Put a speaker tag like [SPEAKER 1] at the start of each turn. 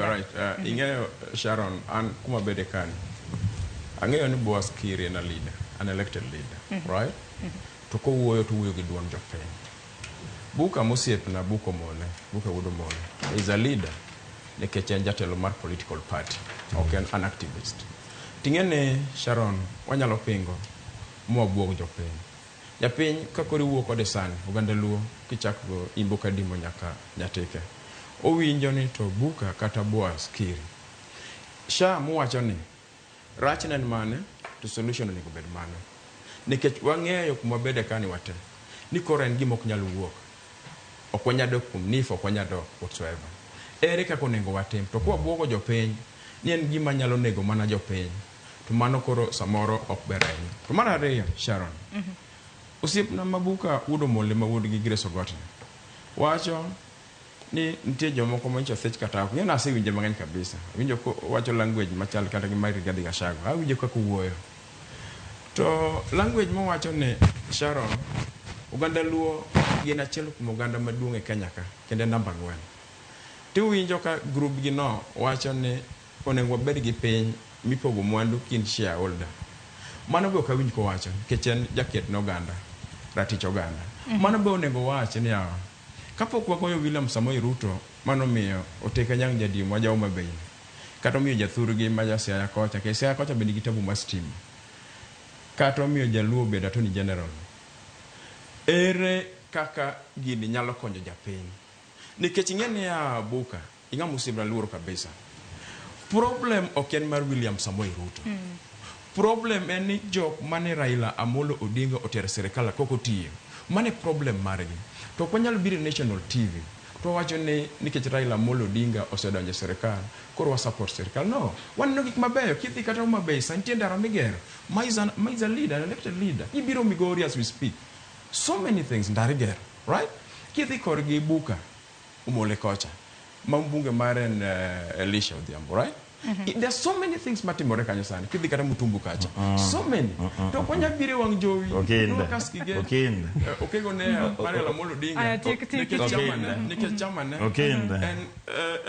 [SPEAKER 1] Alright, ing'eyo Sharon, an kuma bede kani. Ang'eyo ni Boaz Kiri en a leader, an elected leader, right? To kowuoyo to wuoyo gi duond jopiny. Buka mosiepna, Buka Omole, Buka wuod Omole, is a leader nikech en jatelo mar political party, ok en an activist. Ting'e ni Sharon, wanyalo pingo mwabuog jopiny. Japiny ka koro iwuo kode sani, oganda Luo, kichako go Imbo Kadimo nyaka Nyatike, owinjo ni to Buka kata Boaz Kiri. Sha muwacho ni, rachne en mane to solution onego bed mane. Nikech wang'eyo kuma wabede kani wate, ni koro en gima ok nyal wuok. Ok wanyal dok kuom NIF, ok wanyal dok whatsoever. Ere kaka onego watim? To kwabuogo jopiny ni en gima nyalo nego mana jopiny, to mano koro samoro ok ber ahinya. To mar ariyo, Sharon, osiepna ma Buka wuod Omole ma wuod gi Grace Ogot ni, wacho ni nitie jomoko manyicho thich kata ok. Ing'e ni asewinje mang'eny kabisa. Awinjo kowacho language machal kata gi mar Rigathi Gachagua. Awinjo kaka owuoyo. To language mowacho ni Sharon, oganda Luo gin achiel kuom oganda maduong' e Kenya ka, kendo en namba ang'wen. Tiwinjo ka group gi no wacho ni onego wabed gi piny mipogo mwandu kind shareholder. Mano be ok awinj kowacho nikech en jaket ne oganda, ratich oganda. Mano be onego owach ni yawa, kapok wagoyo William Samoei Ruto manomiyo Oteka Nyang' Jadimo ma ja Homa Bay ni, kata omiyo jathurgi ma ja Siaya kocha, nikech Siaya kocha be nigi tabu mar stima, kata omiyo Jaluo obedo Attorney General, ere kaka gini nyalo konyo japiny? Nikech ing'e niya Buka, ing'ama osiepna luoro kabisa. Problem ok en mar William Samoei Ruto. Problem en ni jok mane Raila Amolo Odinga otero e sirikal kok otiyo. Mano e problem margi. To ok wanyal biro e national TV to wawacho ni nikech Raila Amolo Odinga osedonjo e sirikal, koro wa support sirikal. No, waneno gik mabeyo. Kidhi kata Homa Bay, sani nitie ndara migero. Ma is, an, ma is a leader, an elected leader. Ibiro Migori as we speak. So many things, ndara igero, right? Kidhi korgi Buka, Omole kocha, ma mbunge mare en Elisha Odhiambo, right? There are so many things matimore kanyo sani. Kidhi kata Mutumbu kacha. So many. To ok wanyal biro e wang' jowi.
[SPEAKER 2] Okinda.
[SPEAKER 1] Nwakas kige.
[SPEAKER 2] Okinda.
[SPEAKER 1] Okego ne mar Raila Amolo Odinga.
[SPEAKER 3] Aya, tik, tik,
[SPEAKER 1] Nikech
[SPEAKER 3] tik.
[SPEAKER 1] chama ne, nikech chama ne.
[SPEAKER 2] Okinda.
[SPEAKER 1] En